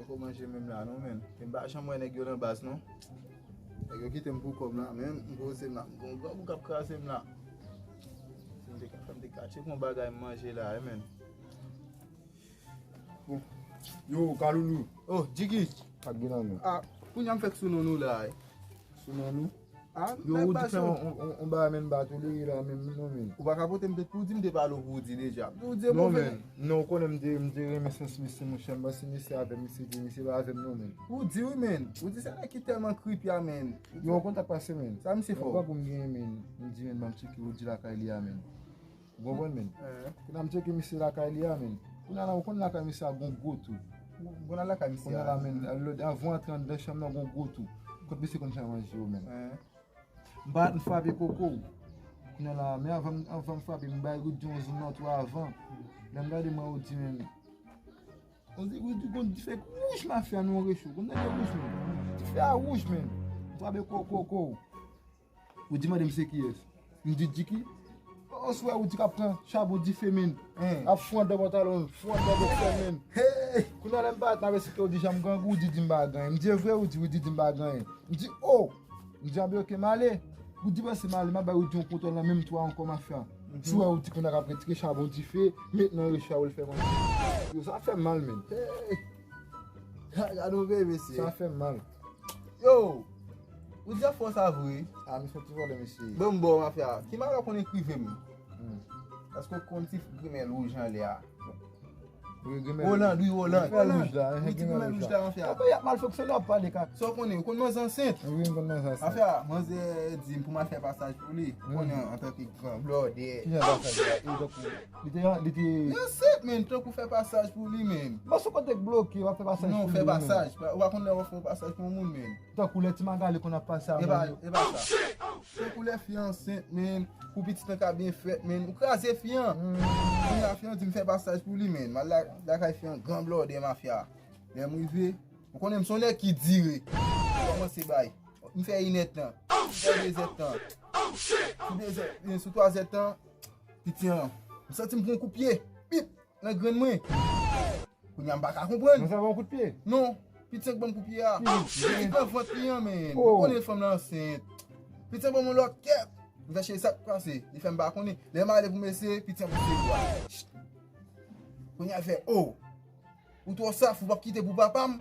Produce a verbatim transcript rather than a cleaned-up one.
Ko manje menm la non, men. E m pa janm wè nèg yo nan baz non. Nèg yo kite m pou kòb la, men m poze m la. M gon grangou k ap kraze m la. Si m te ka fè, m te ka tcheke yon bagay m manje la, wi, men. Bon. Yo, Kaloulou. Oh, Jiggy. Sa k gen nan men? Ah, kounye a m fèk sou non nou la, wi. Sou non nou? Ah, yo, Woody fè yon, yon, yon bagay, men m pa tolere la menm non, men. Ou pa ka pote m tèt pou di m te pale w pou di deja. M di w di e move. Non, men, non, ou konnen m te, m te renmen sans misye, monchè. M panse misye avè m, misye di misye pa avè m non, men. Ou di wi, men. Ou di se nèg ki tèlman creepy a, men. Yo, ou konn sa k pase, men. Sa misye fè w? Yon granmoun m genyen, men. M di, men, ban m tcheke Woody lakay li a, men. Ou konprann, men? Eh. Kounye a m tcheke misye lakay li a, men. Kounye a la, ou konn lakay misye a gon gwo tou. Bon, lakay misye a. Kounye a la, men, lè, avan antre anndan chanm nan, gon gwo tou. Kot misye konn fè manje yo, men. Eh. M pa t frape koko. Kounye a la, men avan, avan m frape, m bay Woody yon zoom nan tou avan. Lè m gade, mwen, Woody, men. Woody, Woody gon dife wouj mafya nan yon recho. Gon dife wouj, men. Dife a wouj, men. M frape koko, koko. Woody mande m se kiyès. M di Jiggy. Oswè Woody k ap pran chabon dife, men. Ap fou anndan pantalon, fou anndan boksè, men. Hey! Kounye a lè m parèt, m ap esplike Woody jan m grangou, Woody di m pa gen anyen. M di e vre, Woody, Woody di m pa gen anyen. M di, oh! M di, anben, oke, m ale. Woody panse m ale, m ap bay Woody yon kontwòl nan menm tou a ankò, mafya. Si w wè Woody kounye a k ap retire chabon dife, met nan recho a, ou l fè manje. Yo, sa fè m mal, men. Hey! Gade yon vye mesye. Sa fè m mal. Yo! Ou di afè w sa vre? Ah, misye yon ti vòlè, mesye. Bon, bon, mafya. Ki malè w konn ekrive m? Hmm. Èske w konn ti grimèl wouj anlè a? Wi, grimèl. Roland, wi, Roland. Grimèl wouj la, wi, ti grimèl wouj la, mafya. Apa y ap mal fonksyone, w ap pale kaka. Sa w konnen, ou konn manzè ansent? Wi, m konn manzè ansent. Mafya, manzè di m pou m al fè pasaj pou li. Ou konnen, antanke gran blòdè. Kijan pasaj la? E tankou Li te, li te. Li ansent, men, tankou fè pasaj pou li, men. Bon, sou kote k bloke, w ap fè pasaj pou li, men. Non, fè pasaj. Ou pa konn lè w ap fè yon pasaj pou yon moun, men. Tankou lè ti Magali konn ap pase a moun yo. E pa, e pa sa. Tankou lè fi an ansent, men, pou pitit lan ka byen fèt, men, ou kraze fi an. Hmm. Kounye a fi an di m fè pasaj pou li, men. M al la, lakay fi an, gran blòdè mafya. Lè m rive, ou konnen m se yon nèg ki dire. M kòmanse bay. M fè inèdtan. M fè dezèdtan. Sou dezè, sou twazèdtan, Piti an, m santi m pran yon kout pye. Bip! Nan grenn mwen. Kounye a m pa ka konprann. Nan sa pran yon kout pye? Non. Piti an k ban m kout pye a. Piti nan vant li an, men. Ou konnen fanm nan ansent. Piti an ban m yon lòt kèk. M fè cheri sa k pase. Li fè m pa konnen. Lè m ale pou m eseye, piti an pouse dwa. Kounye a l fè, oh! Ou twò saf, ou p ap kite pou papa m.